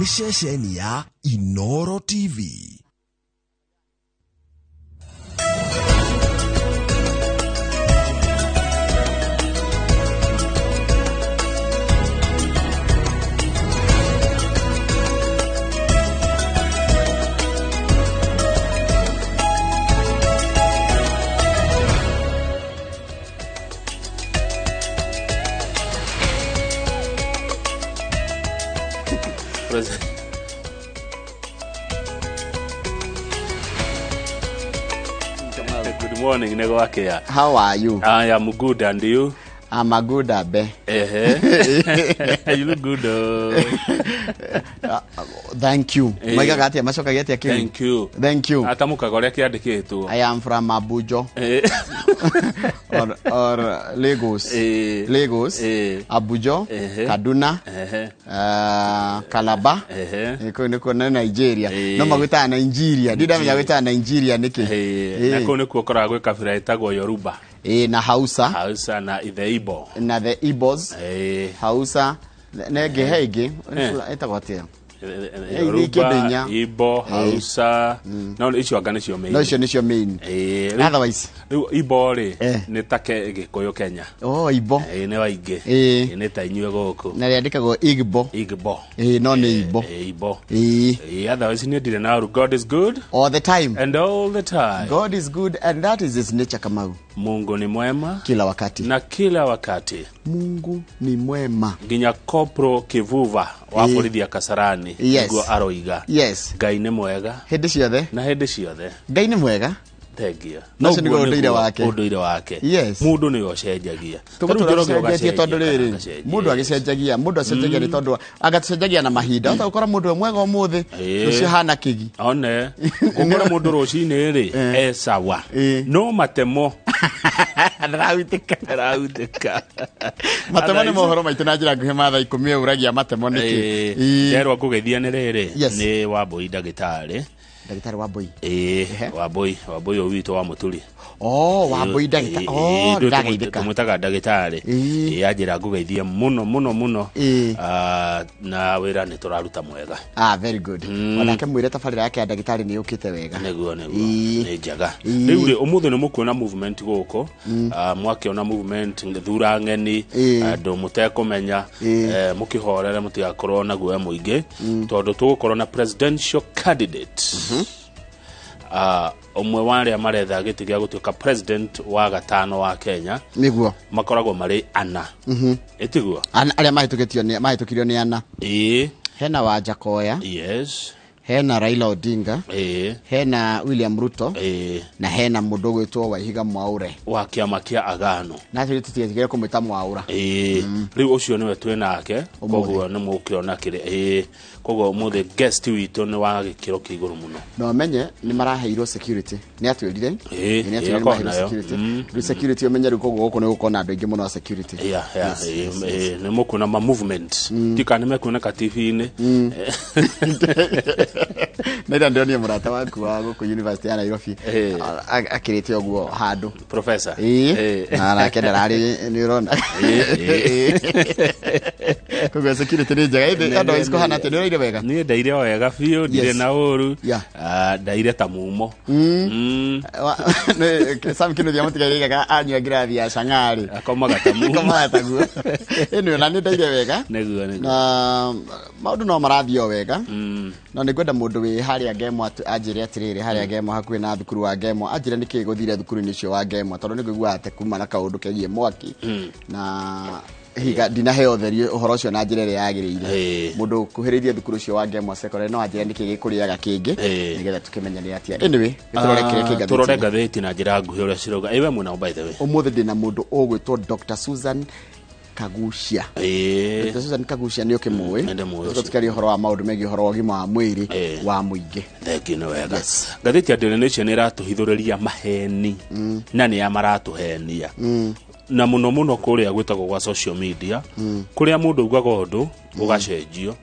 Nĩ ceceni ya Inoro TV. Good morning, nĩ gwakĩa. How are you? I am good and you? I'm a good abe. Ehe. You look good. Thank you. Eh. Maigaga atia macokagia atia kĩu? Thank you. Thank you. Atamũkaga ũrĩa kĩandĩkĩtwo. I am from Abuja Eh. or Lagos. Eh. Lagos, Eh. Abuja, Ehe. Kaduna, Ehe. Calabar. Ehe. Kũu nĩkuo na Nigeria. Eh. No magwĩtaga Nigeria. Ndĩ ndamenya gwĩtaga Nigeria nĩkĩ. Eh, na kũu nĩkuo ũkoraga gwĩ kabira ĩtagwo Yoruba, Eh, na Hausa Hausa na the Igbo. na the Igbos. Eh, Hausa na ĩngĩ he ĩngĩ Eh. ĩtagwo atĩa? Yoruba, kĩndũ inya. Igbo, Hausa, no icio anga nĩcio main. No icio nĩcio main. Eh, rĩu- Otherwise, rĩu Igbo rĩ Eh. nĩ ta Gĩkũyũ Kenya. oh Igbo. Eh, nĩ waingĩ. Eh. Eh, nĩ ta inyuĩ gũkũ. Na rĩandĩkagwo Igbo. Igbo. Ĩĩ no nĩ Igbo. Eh, Igbo. Ĩĩ. Eh, otherwise niĩ ndirĩ na ũru. God is good All the time. and all the time. God is good and that is his nature Kamau. Mungu ni mwema Kila wakati. na kila wakati. Mungu ni mwema. Nginya Kopro Kivuva wa borithi ya Kasarani Yes. nĩguo aroiga. Yes. Ngai nĩ mwega Hĩndĩ ciothe na hĩndĩ ciothe. Ngai nĩ mwega. Thengia. Na ũcio nĩguo ũndũire wake. Ũndũire wake. Yes. Mũndũ nĩwe ũcenjagia. Ta rĩu Tũgũtũra Njoroge tũcenjetie ũgacenjia tondũ kana rĩrĩ agacenjia. mũndũ agĩcenjagia mũndũ acenjagia nĩ tondũ agatũcenjagia na mahinda ota gũkora mũndũ we mwega ũmũthĩ Ĩĩ. rũciũ hana kĩgi One, gũkora mũndũ rũcinĩ rĩ e sawa. Ĩĩ. No matemo ndarahutĩka arahutĩka. matemo nĩ mohoro maitũ na njĩra nguhĩ ma thaa ikũmi ũragia matemo nĩkĩ Ĩĩ. Nderwo ngũgeithia nĩ rĩrĩ Yes. nĩ Wambũi ndagĩtarĩ. ndagĩtarĩ wa mbũi Ĩĩ, Wambũi, Wambũi ũyũ witũ wa Mũturi. oh wa mbũi ndagĩtarĩ oh ndageithĩka Tũmwĩtaga ndagĩtarĩ. Ĩĩ. Ĩĩ, anjĩra ngũgeithie mũno mũno mũno. Ĩĩ. Ah, na wĩra nĩ tũraruta mwega. Ah, very good. Onake mwĩre tabarĩra yake ya ndagĩtarĩ nĩ yũkĩte wega. Nĩguo nĩguo Ĩĩ. nĩ njega. Ĩĩ. Rĩu rĩ ũmũthĩ nĩ mũkuona movement gũkũ. Ah, mwakĩona movement thura ng'eni Ĩĩ. andũ mũtekũmenya Ĩĩ. eh, mũkĩhorere mũtigakorwo na guoya mũingĩ tondũ tũgũkorwo na presidential candidate Ah, ũmwe wa arĩa maretha gĩtĩ gĩa gũtuĩka president wa gatano wa Kenya Nĩguo. makoragwo marĩ ana ĩtiguo Arĩa mahĩtũkĩtio nĩ mahĩtũkirio nĩ ana. ĩĩ Hena Wajakoya, yes hena Raila Odinga, ĩĩ hena William Ruto ĩĩ na hena mũndũ ũgwĩtwo Waihiga Mwaure. wa kĩama kĩa agano Na tũrĩ tũtigetigĩre kũmwĩta Mwaura. ĩĩ rĩu ũcio nĩwe twĩ nake koguo nĩ mũkĩona kĩrĩa ĩĩ koguo ũmũthĩ guest witũ nĩ wa gĩkĩro kĩa igũrũ mũno Na ũmenye nĩ maraheirwo security. Nĩ atwĩrire. Ĩĩ, Nĩ ĩĩ, atwĩrire nĩ akorwo maheirwo nayo. security. Rĩu security ũmenye rĩu koguo gũkũ nĩ gũkorwo na andũ aingĩ mũno a security. Yeah, yeah, ĩĩ, ĩĩ, nĩ mũkuona ma movement ndika nĩ mekuoneka TV-inĩ Na ira ndĩronire mũrata waku wa gũkũ University ya Nairobi Ĩĩ. akĩrĩte ũguo handũ. Professor Ĩĩ, Ĩĩ. na nake ndararĩ nĩ ũrona. Koguo security nĩ njega. Ĩndĩ otherwise kũhana atĩa? Nĩ ũraire wega? Niĩ ndaire o wega biũ ndirĩ Yes. na ũru Yeah. Ah, ndaire ta mumo Mm. Sam Kinuthia mũtigaire igaga anyua ngirathi ya cang'arĩ. Akomaga ta mumo. Akomaga taguo. Ĩnĩ ona nĩ ndaire wega. Nĩguo nĩguo Na maũndũ no marathiĩ o wega. No nĩ ngwenda mũndũ wĩ harĩa Ngemwa anjĩre atĩrĩrĩ harĩa Ngemwa hakuhĩ na thukuru wa Ngemwa anjĩre nĩkĩ gũthire thukuru-inĩ ũcio wa Ngemwa tondũ nĩ ngũiguaga atĩ kuma na kaũndũ kegiĩ mwaki na higa ndinaheo ũtheri ũhoro ũcio na njĩra ĩrĩa yagĩrĩire Ĩĩ. mũndũ ũkuhĩrĩirie thukuru ũcio wa Ngemwa secondary no anjĩre nĩkĩ gĩkũrĩaga kĩngĩ Ĩĩ. nĩgetha tũkĩmenye nĩ atĩa anyway nĩtũrore kĩrĩa kĩ Ah, tũrore ngathĩti-inĩ. ngathĩti na njĩra nguhĩ ũrĩa cirauga ĩwe mwena by the way Ũmũthĩ ndĩna mũndũ ũgwĩtwo Dr. Susan Kagucia. Ĩĩ. Dr. Susan Kagucia nĩ ũkĩmũĩ Nĩ ndĩmũĩ ũcio. tũkaria ũhoro wa maũndũ megiĩ ũhoro wa ũgima wa mwĩrĩ Ĩĩ. wa mũingĩ. Thengiũ nĩ wega. Yes. Ngathĩti ya Daily Nation nĩ ĩratũhithũrĩria maheni na nĩ ya maratũhenia na mũno mũno kũrĩa gwĩtagwo gwa social media kũrĩa mũndũ augaga ũndũ Ũgacenjio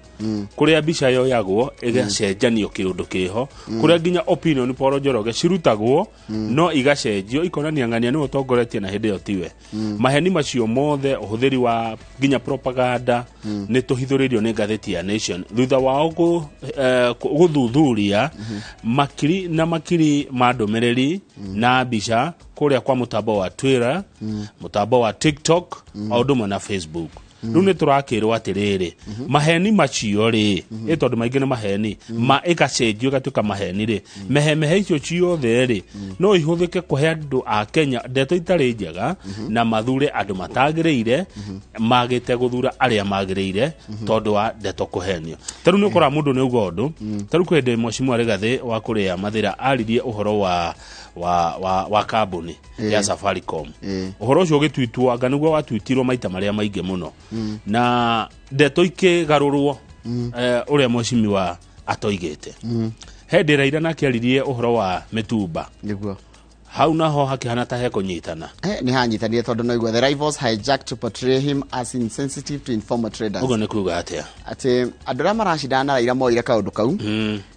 kũrĩa mbica yoyagwo ĩgacenjanio kĩũndũ kĩho, kũrĩa nginya opinion poll, Njoroge, cirutagwo no igacenjio ikonania ng'ania nĩwe ũtongoretie na hĩndĩ ĩyo tiwe. Maheni macio mothe, ũhũthĩri wa nginya propaganda, nĩ tũhithũrĩirio nĩ ngathĩti ya Nation thutha wao gũthuthuria makiri na makiri ma ndũmĩrĩri na mbica kũrĩa kwa mũtambo wa Twitter, mũtambo wa TikTok, o ũndũ ũmwe na Facebook. Rĩu nĩ tũrakĩrwo atĩrĩrĩ, maheni macio rĩ, ĩ tondũ maingĩ nĩ maheni ma ĩgacenjio ĩgatuĩka maheni rĩ, mehemehe icio ciothe rĩ, no ihũthĩke kũhe andũ a Kenya ndeto itarĩ njega na mathure andũ matagĩrĩire, magĩte gũthura arĩa magĩrĩire tondũ wa ndeto kũhenio. Ta rĩu nĩ ũkoraga mũndũ nĩ auga ũndũ. Ta rĩu kwĩ hĩndĩ Mheshimiwa Rigathĩ wa kũrĩa Mathĩra aririe ũhoro wa kambuni ya Safaricom. Ũhoro ũcio ũgĩtwitwo, anga nĩguo watwitirwo maita marĩa maingĩ mũno, na ndeto ikĩgarũrwo ũrĩa mheshimiwa atoigĩte. He ndĩ Raila nake aririe ũhoro wa mĩtumba. Hau naho hakĩhana ta hekũnyitana. Nĩ hanyitanire tondũ no igua the rivals hijacked to portray him as insensitive to informal traders. Ũguo nĩ kuga atĩa? Atĩ andũ arĩa maracindana na Raila moire kaũndũ kau.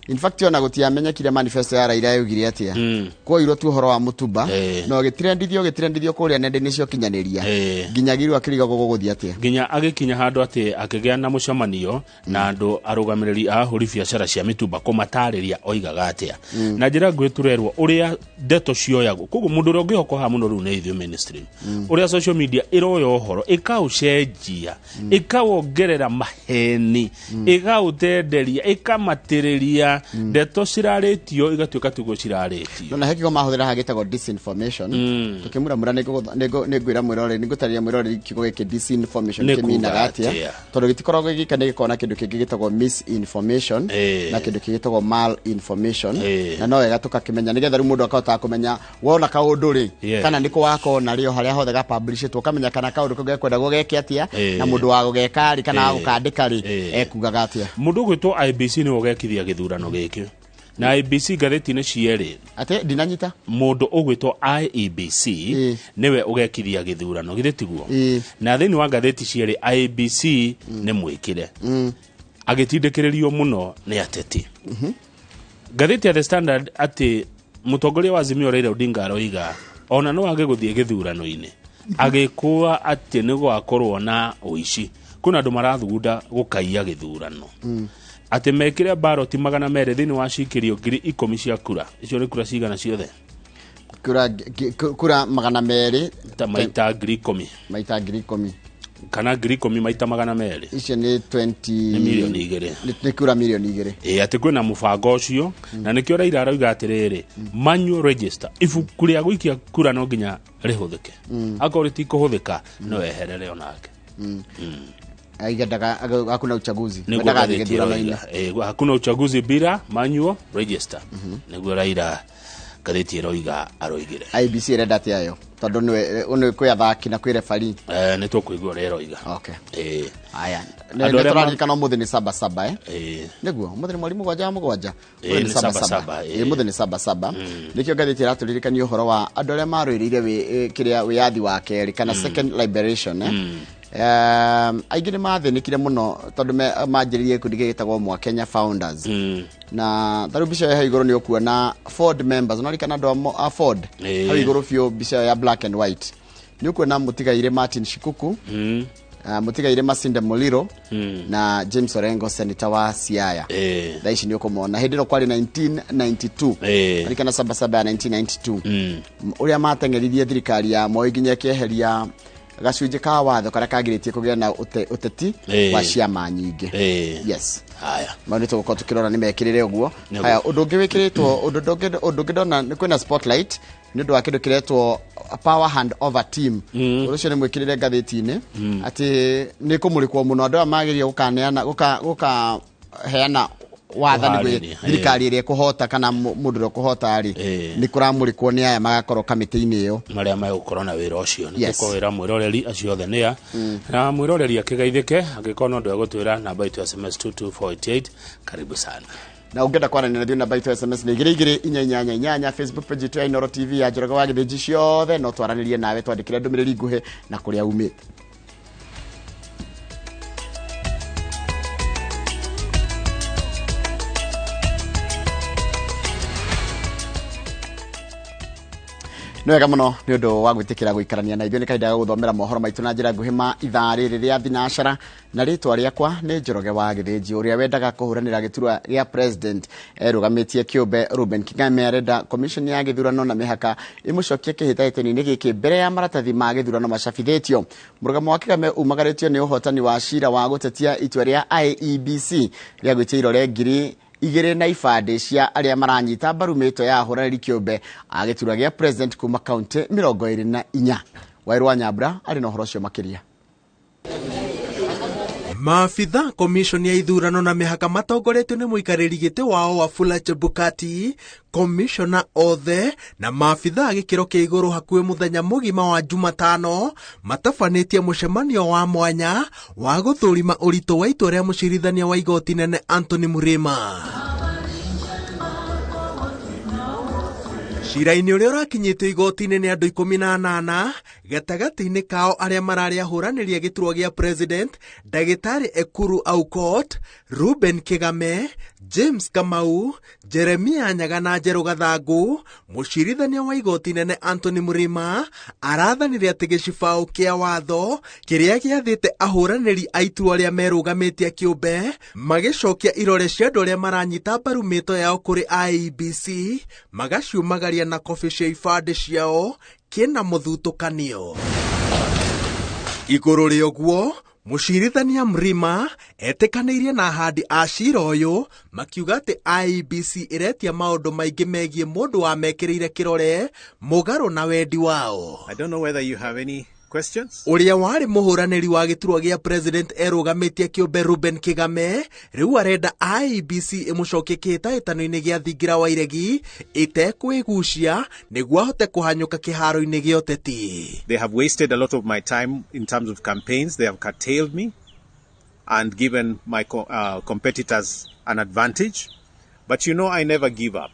In fact, ona gũtiamenyekire manifesto ya Raila yaugire atĩa. Kwoirwo tu ũhoro wa mũtumba na ũgĩtrendithio, ũgĩtrendithio kũrĩa nenda-inĩ cia ũkinyanĩria, nginya girwo akĩrigagwo gũgũthiĩ atĩa. Nginya agĩkinya handũ atĩ akĩgĩa na mũcemanio na andũ arũgamĩrĩri a ahũri biacara cia mĩtumba kũmatarĩria oigaga atĩa. Na njĩra nguhĩ, tũrerwo ũrĩa ndeto cioyagwo. Koguo mũndũ ũrĩa ũngĩhokwo haha mũno rĩu nĩ ithuĩ mainstream, ũrĩa social media ĩroya ũhoro ĩkaũcenjia, ĩkawongerera maheni, ĩgaũtenderia, ĩkamatĩrĩria ndeto cirarĩtio igatuĩka tiguo cirarĩtio. No na he kiugo mahũthĩra haha gĩtagwo disinformation. Tũkĩmuramura nĩngwĩra mwĩroreri, nĩngũtarĩria mwĩroreri kiugo gĩkĩ disinformation Nĩ kuga kĩminaga atĩa, atĩa. Tondũ gĩtikoragwo gĩgĩka, nĩ gĩkoragwo na kĩndũ kĩngĩ gĩtagwo misinformation na kĩndũ kĩngĩ gĩtagwo malinformation. Na no wega tũkakĩmenya nĩgetha rĩu mũndũ akahotaga kũmenya wona kaũndũ rĩ, kana nĩkũ wakona rĩ, o harĩa hothe gapublishĩtwo, ũkamenya kana kaũndũ kau gekwendagwo geke atĩa, na mũndũ wa gũgeka rĩ, kana wa gũkandĩka rĩ, ekugaga atĩa. Mũndũ ũgwĩtwo IBC nĩwe ũgekithia gĩthurano gĩkĩ, na IBC ngathĩti-inĩ cierĩ. Atĩ ndinanyita. Mũndũ ũgwĩtwo IEBC nĩwe ũgekithia gĩthurano, githĩ tiguo? Ĩĩ. Na thĩinĩ wa ngathĩti cierĩ, IEBC nĩ mwĩkĩre agĩtindĩkĩrĩrio mũno nĩ ateti. Ngathĩti ya The Standard atĩ mũtongoria wa Azimio Raila Odinga aroiga ona no age gũthiĩ gĩthurano-inĩ, agĩkũa atĩ nĩ gwakorwo na ũici. Kwĩna andũ marathugunda gũkaiya gĩthurano, atĩ mekĩre baroti 200 thĩinĩ wa cikĩrio 10,000 cia kura. Icio nĩ kura cigana ciothe? Kura 200. Ta maita 10,000. Maita 10,000. Kana 10,000 maita 200. Icio nĩ 20. Nĩ 2 mirioni. Nĩ kura 2 mirioni. Ĩ atĩ kwĩna mũbango ũcio, na nĩkĩo Raila arauga atĩrĩrĩ, manual register, ibuku rĩa gũikia kura, no nginya rĩhũthĩke. Akorwo rĩtikũhũthĩka, no eherere onake. Aigendaga hakuna uchaguzi. Nĩguo Wendaga athiĩ ngathĩti gĩthurano-inĩ. ĩroiga. Ĩ, hakuna uchaguzi bila manual register, nĩguo Raila, ngathĩti ĩroiga, aroigire. IBC ĩrenda atĩa yo, tondũ nĩwe nĩ kwĩ athaki na kwĩ refari? Nĩ tũkũigua ũrĩa ĩroiga. Aya. Andũ arĩa Nĩ tũraririkana ũmũthĩ nĩ saba saba, eh? Nĩguo ũmũthĩ nĩ mweri 7 wa 7. Ĩĩ, Ũmũthĩ nĩ saba saba, ĩĩ. Ĩĩ, ũmũthĩ nĩ saba saba. Nĩkĩo ngathĩti ĩratũririkania ũhoro wa andũ arĩa marũĩrĩire kĩrĩa wĩyathi wa kerĩ kana second liberation, eh? Aingĩ nĩ mathĩnĩkire mũno tondũ manjĩrĩirie gĩkundi gĩgĩtagwo Mwa Kenya Founders. Na tarĩu mbica ĩyo hau igũrũ nĩ ũkuona Ford members, ũnaririkana andũ a Ford? Hau igũrũ biũ mbica ĩyo ya black and white nĩ ũkuona mũtigairĩ Martin Shikuku, mũtigairĩ Masinde Muliro na James Orengo, senator wa Siaya. Thaa ici nĩ ũkũmona hĩndĩ ĩno kwarĩ 1992. Ririkana saba saba ya 1992, ũrĩa mateng'eririe thirikari ya Moi nginya ĩkĩeheria gacunjĩ ka watho karĩa kagirĩtie kũgĩa na ũteti wa ciama nyingĩ. Yes. Haya. Mau nĩ tũgũkorwo tũkĩrora nĩ mekĩrĩre ũguo. Nĩguo. Haya, ũndũ ũngĩ wĩkĩrĩtwo, ũndũ ũngĩ ndona nĩ kwĩna spotlight nĩ ũndũ wa kĩndũ kĩretwo power hand over team. Ũndũ ũcio nĩ mwĩkĩrĩre ngathĩti-inĩ atĩ nĩ kũmũrĩkwo mũno andũ aya mageria gũkaneana gũkaheana wathani gwĩ Kũharĩria, thirikari ĩrĩa ĩkũhota kana mũndũ ũrĩa ũkũhota rĩ, nĩ kũramũrĩkwo nĩ aya magakorwo kamĩtĩ-inĩ ĩyo. Marĩa megũkorwo na wĩra ũcio nĩ tũkũwĩra mwĩroreri acio othe nĩa, na mwĩroreri akĩgeithĩke angĩkorwo no ndwe gũtwĩra namba itũ ya SMS 22488. Karibu sana. Na ũngĩenda kwaranĩria na ithuĩ, namba itũ ya SMS nĩ 22488. Facebook page itũ ya Inooro TV ya Njoroge wa Gĩthĩnji ciothe no twaranĩrie nawe, twandĩkĩre ndũmĩrĩri nguhĩ na kũrĩa umĩte. Nĩ wega mũno nĩ ũndũ wa gwĩtĩkĩra gũikarania na ithuĩ. Nĩ kahinda ga gũthomera mohoro maitũ na njĩra nguhĩ ma ithaa rĩrĩ rĩa thinacara, na rĩtwa rĩakwa nĩ Njoroge wa Gĩthĩnji. Ũrĩa wendaga kũhũranĩra gĩturwa gĩa president erũgamĩtie kĩũmbe Reuben Kigame arenda commission ya gĩthurano na mĩhaka ĩmũcokie kĩhĩtahĩtano-inĩ gĩkĩ mbere ya maratathi ma gĩthurano macabithĩtio. Mũrũgamo wa Kigame umagarĩtio nĩ ũhotani wa cira wa gũtetia itua rĩa IEBC rĩa gwĩtia irore 2000 na ibandĩ cia arĩa maranyita mbaru mĩto ya ahũranĩri kĩũmbe a gĩturwa gĩa president kuma kaunti 24. Wairũ wa Nyambura arĩ na ũhoro ũcio makĩria. Maabitha commission ya ithurano na mĩhaka matongoretio nĩ mũikarĩri gĩtĩ wao Wafula Chebukati, komishona othe na maabitha a gĩkĩro kĩa igũrũ hakuhĩ mũthenya mũgima wa Jumatano matabanĩtie mũcemanio wa mwanya wa gũthũrima ũritũ wa itua rĩa mũcirithania wa igoti nene Anthony Mrima. Cira-inĩ ũrĩa ũrakinyĩtio igoti-inĩ nĩ andũ 18 gatagatĩ-inĩ kao arĩa mararĩ ahũranĩri a gĩturwa gĩa president ndagĩtarĩ Ekuru Aukot, Reuben Kigame, James Kamau, Jeremia Nyaga na Njerũ Gathangu. Mũcirithania wa igoti nene Anthony Mrima arathanire atĩ gĩcibaũ kĩa watho kĩrĩa gĩathĩte ahũranĩri a iturwa arĩa merũgamĩtie kĩũmbe magĩcokia irore cia andũ arĩa maranyita mbaru mĩto yao kũrĩ IEBC magaciumagaria na kobi cia ibandĩ ciao kĩna mũthutũkanio. Igũrũ rĩa ũguo, mũcirithania Mrima etĩkanĩirie na ahandi a cira ũyũ makiuga atĩ IEBC ĩretia maũndũ maingĩ megiĩ mũndũ wamekĩrĩire kĩrore mũgarũ na wendi wao. I don't know whether you have any questions. Ũrĩa warĩ mũhũranĩri wa gĩturwa gĩa president erũgamĩtie kĩũmbe Reuben Kigame rĩu arenda IEBC ĩmũcokie kĩhĩtahĩtano-inĩ gĩa thingira wa iregi ĩtekwĩgucia nĩguo ahote kũhanyũka kĩharo-inĩ gĩa ũteti. They have wasted a lot of my time in terms of campaigns. They have curtailed me and given my competitors an advantage. But you know, I never give up.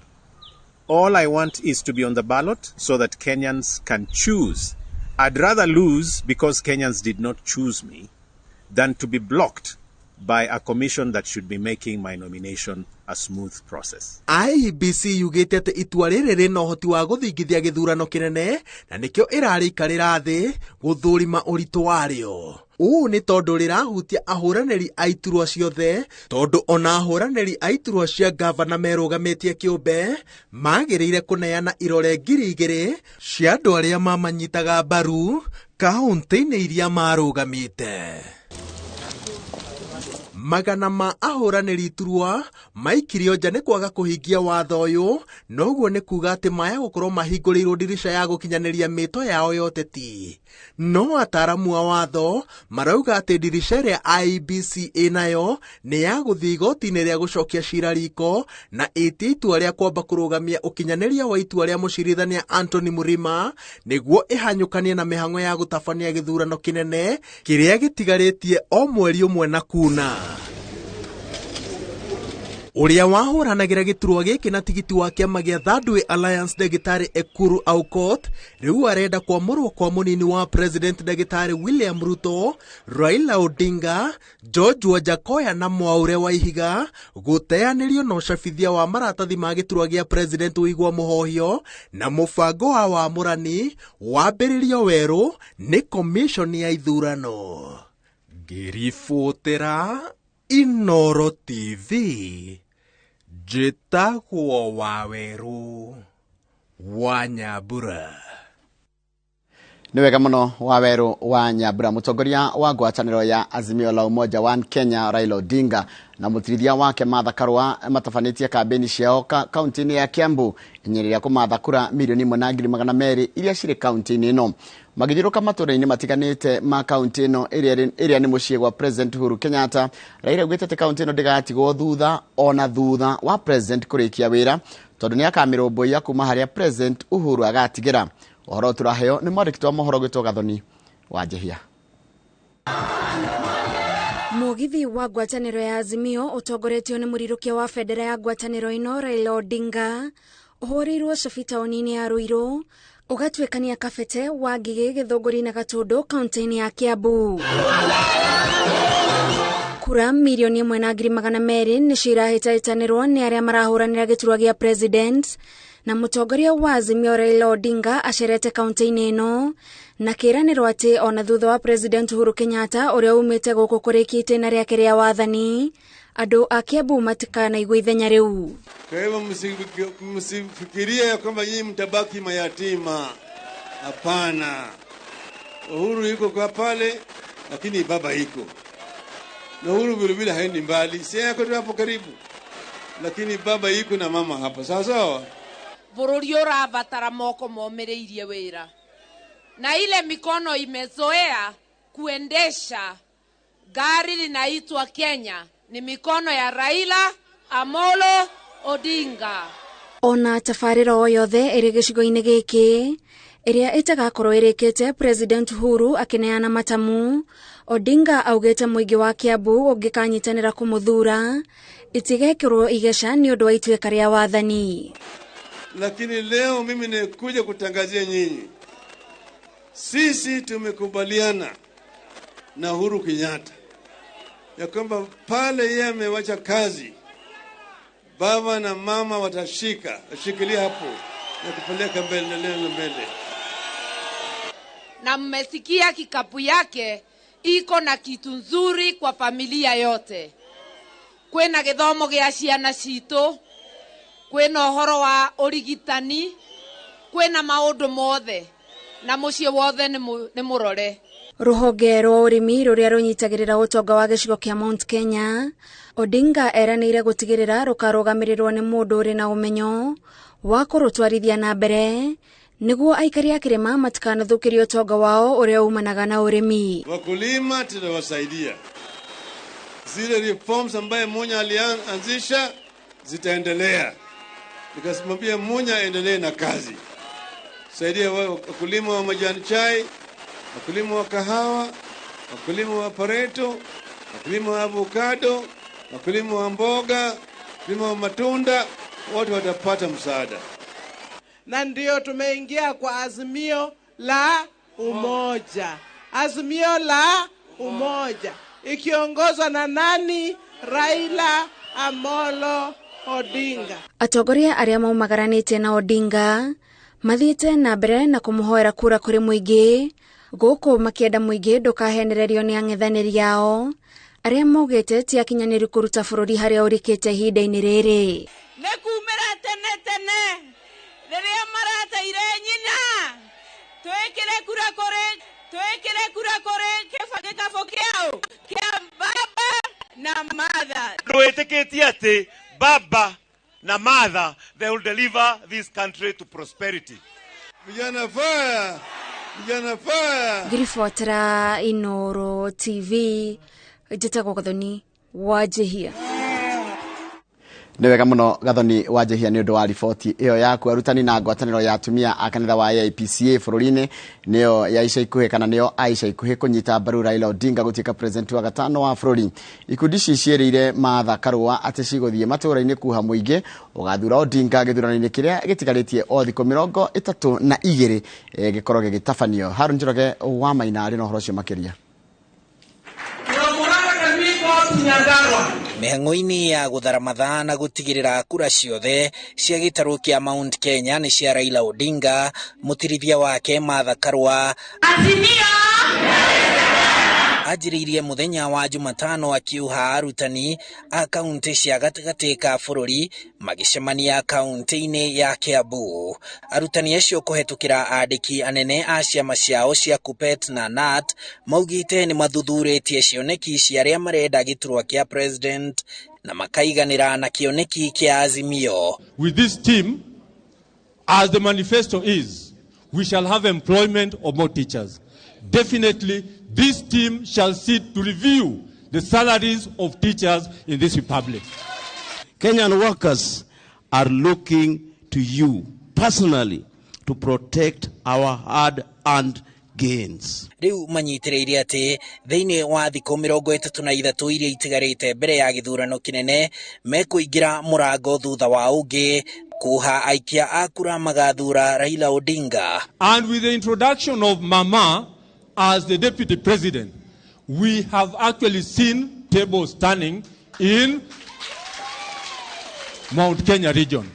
All I want is to be on the ballot so that Kenyans can choose. I'd rather lose because Kenyans did not choose me than to be blocked by a commission that should be making my nomination a smooth process. IEBC yugĩte atĩ itua rĩrĩ rĩna ũhoti wa gũthingithia gĩthurano kĩnene na nĩkĩo ĩrarĩikarĩra thĩ gũthũrima ũritũ warĩo. Ũũ nĩ tondũ rĩrahutia ahũranĩri a iturwa ciothe, tondũ ona ahũranĩri a iturwa cia ngavana merũgamĩtie kĩũmbe magĩrĩire kũneana irore 2000 cia andũ arĩa mamanyitaga mbaru kaũntĩ-inĩ iria marũgamĩte. Magana ma ahũranĩri iturwa maikirio nja nĩ kwaga kũhingia watho ũyũ, noguo nĩ kuga atĩ maya gũkorwo mahingũrĩirwo ndirica ya gũkinyanĩria mĩto yao ya ũteti. No ataaramu a watho marauga atĩ ndirica ĩrĩa IEBC ĩnayo nĩ ya gũthiĩ igoti-inĩ rĩa gũcokia cira riko na ĩtie itua rĩa kwamba kũrũgamia ũkinyanĩria wa itua rĩa mũcirithania Anthony Mrima nĩguo ĩhanyũkanie na mĩhang'o ya gũtabania gĩthurano kĩnene kĩrĩa gĩtigarĩtie o mweri ũmwe na kuna. Ũrĩa wahũranagĩra gĩturwa gĩkĩ na tigiti wa kĩama gĩa Third Way Alliance ndagĩtarĩ Ekuru Aukot rĩu arenda kwamũrwo kwa mũnini wa president ndagĩtarĩ William Ruto, Raila Odinga, George Wajackoyah na Mwaure Waihiga gũteanĩrio na ũcabithia wa maratathi ma gĩturwa gĩa president ũigua mũhohio na mũbango wa wamũrani wambĩrĩrio werũ nĩ commission ya ithurano. Ngĩribotera Inoro TV, njĩtagwo Wawerũ wa Nyambura. Nĩ wega mũno Wawerũ wa Nyambura. Mũtongoria wa ngwatanĩro ya Azimio la Umoja One Kenya Raila Odinga na mũtirithia wake Martha Karua matabanĩtie kambĩni ciao kaunti-inĩ ya Kiambu inyerera kũmatha kura 1,200,000 iria cirĩ kaunti-inĩ ĩno. Magĩthiũrũrũka matũũra-inĩ matiganĩte ma kaunti ĩno ĩrĩa nĩ mũciĩ gwa President Uhuru Kenyatta, Raila augĩte atĩ kaunti ĩno ndĩgatigwo thutha ona thutha wa President kũrĩkia wĩra tondũ nĩ akamĩrũmbũiya kuma harĩa President Uhuru agatigĩra. Ũhoro tũraheo nĩ mwandĩki wa mohoro gwĩtwo Gathoni wa Njehia. Mũgithi wa ngwatanĩro ya Azimio ũtongoretio nĩ mũrirũkia wa bendera ya ngwatanĩro ĩno Raila Odinga ũhũrĩirwo cabi taũni-inĩ ya Ruiru ũgatuĩkania Kabete, Wangigĩ, Gĩthũngũri na Gatũndũ kaunti-inĩ ya Kiambu. Kura 1,200,000 nĩcio irahĩtahĩtanĩrwo nĩ arĩa marahũranĩra gĩturwa gĩa president Na mũtongoria wa Azimio Raila Odinga acerete kaunti-inĩ ĩno na kĩĩranĩro atĩ ona thutha wa President Uhuru Kenyatta ũrĩa umĩte gũkũ kũrĩkia itĩna rĩake rĩa wathani, andũ a Kiambu matikanaigua ithenya rĩu. Kwa hivyo msifikirie ya kwamba nyinyi mtabaki mayatima. Hapana. Uhuru yuko kwa pale, lakini baba iko. Na Uhuru vile vile haendi mbali, si yako tu hapo karibu. Lakini baba yuko na mama hapa. Sawa sawa. Bũrũri ũrabatara moko momĩrĩirie wĩra. Na ile mikono imezoea kuendesha gari linaitwa Kenya ni mikono ya Raila Amolo Odinga. Ona tabarĩra o yothe ĩrĩ gĩcigo-inĩ gĩkĩ ĩrĩa ĩtagakorwo ĩrĩkĩte President Uhuru akĩneana matamu, Odinga augĩte mũingĩ wa Kiambu ũngĩkanyitanĩra kũmũthura itigekĩrwo igeca nĩ ũndũ wa ituĩka rĩa wathani. Lakini leo mimi nikuja kutangazia nyinyi, sisi tumekubaliana na Uhuru Kenyatta ya kwamba pale yeye amewacha kazi, baba na mama watashika, washikilia hapo na kupeleka mbele na mbele. Na mmesikia kikapu yake iko na kitu nzuri kwa familia yote. Kwĩna gĩthomo gĩa ciana citũ, kwĩna ũhoro wa ũrigitani, kwĩna maũndũ mothe, na mũciĩ wothe nĩ mũrore. Rũhonge rwa ũrĩmi rũrĩa rũnyitagĩrĩra ũtonga wa gĩcigo kĩa Mount Kenya, Odinga eranĩire gũtigĩrĩra rũkarũgamĩrĩrwo nĩ mũndũ ũrĩ na ũmenyo wa kũrũtwarithia na mbere nĩguo aikari a kĩrĩma matikanathũkĩrie ũtonga wao ũrĩa umanaga na ũrĩmi. Wakulima tutawasaidia. Zile reforms ambaye Munya alianzisha zitaendelea. Nikasimamia Munya aendelee na kazi. Saidia wakulima wa majani chai, wakulima wa kahawa, wakulima wa pareto, wakulima wa avocado, wakulima wa mboga, wakulima wa matunda, wote watapata msaada. Na ndio tumeingia kwa azimio la umoja. Azimio la umoja ikiongozwa na nani? Raila Amolo Odinga. Atongoria arĩa maumagaranĩte na Odinga mathiĩte na mbere na kũmũhoera kura kũrĩ mũingĩ gũkũ makĩenda mũingĩ ndũkahenererio nĩ ang'ethanĩri ao arĩa maugĩte ti akinyanĩru kũruta bũrũri harĩa ũrikĩte ihinda-inĩ rĩrĩ. Nĩ kumĩra tene tene rĩrĩa marateire nyina, twĩkĩre kura kũrĩ, twĩkĩre kura kũrĩ gĩkabũ kĩao kĩa baba na mother. Ndwĩtĩkĩtie atĩ baba na mother, they will deliver this country to prosperity. Vijana fire! Vijana fire! Ngĩribotera Inooro TV, njĩtagwo Gathoni Wanjihia. Nĩ wega mũno Gathoni Wanjihia nĩ ũndũ wa riboti ĩyo yaku. Arutani na ngwatanĩro ya atumia a kanitha wa AIPCA bũrũri-inĩ nĩyo ya ica ikuhĩ kana nĩyo a ica ikuhĩ kũnyita mbaru Raila Odinga gũtuĩka president wa gatano wa bũrũri. Ikundi ici ciĩrĩire Martha Karua atĩ cigũthiĩ matũũra-inĩ kuha mũingĩ ũgathura Odinga gĩthurano-inĩ kĩrĩa gĩtigarĩtie o thikũ 32 gĩkorwo gĩgĩtabanio. Harun Njoroge wa Maina arĩ na ũhoro ũcio makĩria. Mĩhang'o-inĩ ya gũthara mathaa na gũtigĩrĩra kura ciothe cia gĩtarũ kĩa Mount Kenya nĩ cia Raila Odinga, mũtirithia wake Martha Karua anjĩrĩirie mũthenya wa Jumatano akiuha arutani a kaunti cia gatagatĩ ka bũrũri magĩcemania kaunti-inĩ ya Kiambu. Arutani acio kũhetũkĩra andĩki anene a ciama ciao cia KUPPET na KNUT maugĩte nĩ mathuthurĩtie cioneki cia arĩa marenda gĩturwa kĩa president na makaiganĩra na kĩoneki kĩa Azimio. With this team, as the manifesto is, we shall have employment of more teachers. Definitely, this team shall sit to review the salaries of teachers in this republic. Kenyan workers are looking to you personally to protect our hard-earned gains. Rĩu manyitĩrĩire atĩ thĩinĩ wa thikũ 33 iria itigarĩte mbere ya gĩthurano kĩnene mekũingĩra mũrango thutha wa ũngĩ kuha aikia a kura magathura Raila Odinga. And with the introduction of Mama as the deputy president, we have actually seen tables turning in Mount Kenya region.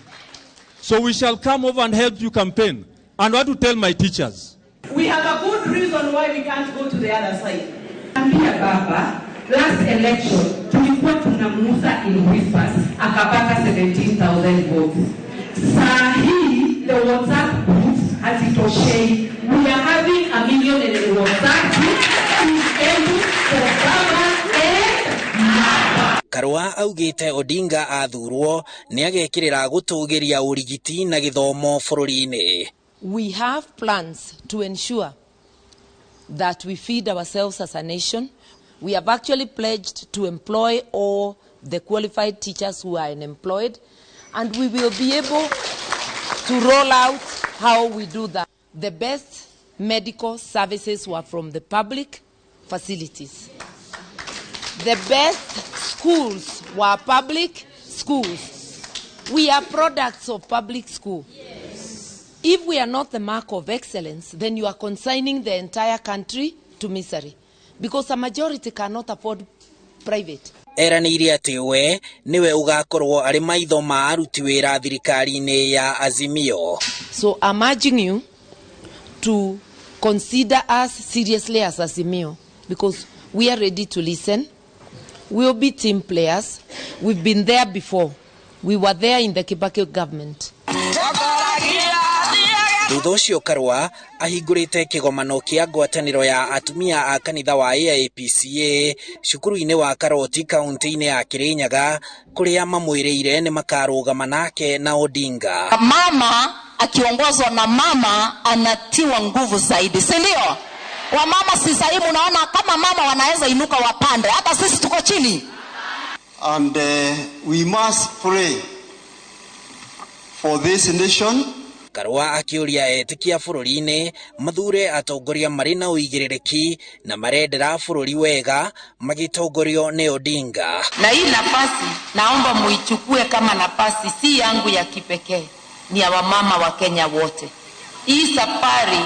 So we shall come over and help you campaign. And what to tell my teachers? We have a good reason why we can't go to the other side. Ambia baba, last election tulikuwa tunamuuza in whispers akapata 17,000 votes. Saa hii the WhatsApp groups hazitoshei. We are having a million in WhatsApp groups is aimed for baba and mama. Karua augĩte Odinga athurwo nĩ agekĩrĩra gũtũgĩria ũrigiti na gĩthomo bũrũri-inĩ. We have plans to ensure that we feed ourselves as a nation. We have actually pledged to employ all the qualified teachers who are unemployed, and we will be able to roll out how we do that. The best medical services were from the public facilities. The best schools were public schools. We are products of public school. If we are not the mark of excellence, then you are consigning the entire country to misery because a majority cannot afford private. Eranĩire atĩ we nĩwe ũgakorwo arĩ maitho ma aruti wĩra thirikari-inĩ ya Azimio. So I'm urging you to consider us seriously as Azimio because we are ready to listen. We'll be team players. We've been there before. We were there in the Kibaki government. Thutha ũcio Karua ahingũrĩte kĩgomano kĩa ngwatanĩro ya atumia a kanitha wa AIPCA cukuru-inĩ wa Karoti kaunti-inĩ ya Kirinyaga kũrĩa mamwĩrĩire nĩ makarũgama nake na Odinga. Mama akiongozwa na mama anatiwa nguvu zaidi, si ndio? Wamama si sahii mnaona kama mama wanaweza inuka wapande, hata sisi tuko chini. And we must pray for this nation. Karua akĩũria etĩkia bũrũri-inĩ mathure atongoria marĩ na ũigĩrĩrĩki na marendera bũrũri wega magĩtongorio nĩ Odinga. Na hii nafasi naomba muichukue kama nafasi si yangu ya kipekee, ni ya wamama wa Kenya wote. Hii safari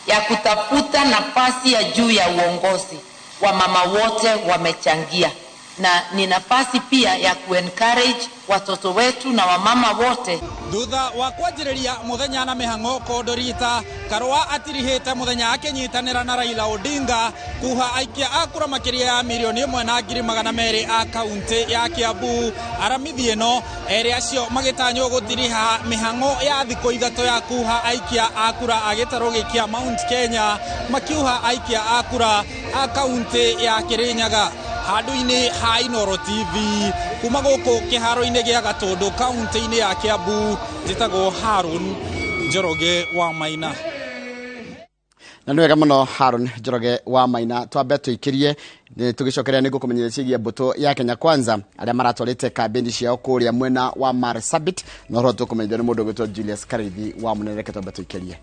ya kutafuta nafasi ya juu ya uongozi, wamama wote wamechangia, na ni nafasi pia ya kuencourage watoto wetu na wamama wote. Thutha wa kwanjĩrĩria mũthenya na mĩhang'o kondorita Karua atirihĩte mũthenya akĩnyitanĩra na Raila Odinga kuha aikia a kura makĩria ya 1,200,000 a kaunti ya Kiambu. Aramithi ĩno erĩ acio magĩtanywo gũtiriha mĩhang'o ya thikũ 3 ya kuha aikia a kura a gĩtarũ gĩkĩa Mount Kenya makiuha aikia a kura a kaunti ya Kirinyaga. Handũ-inĩ ha Inooro TV kuma gũkũ kĩharo-inĩ gĩa Gatũndũ kaunti-inĩ ya Kiambu, njĩtagwo Harun Njoroge wa Maina. Na nĩ wega mũno Harun Njoroge wa Maina. Twambe tũikĩrie tũgĩcokeria nĩ ngũkũmenyithia ciĩgiĩ mbũtũ ya Kenya Kwanza arĩa maratwarĩte kambĩni ciao kũrĩa mwena wa Marsabit, na ũhoro tũkũmenyithio nĩ mũndũ ũgwĩtwo Julius Karithi wa Mũnene. Reke twambe tũikĩrie.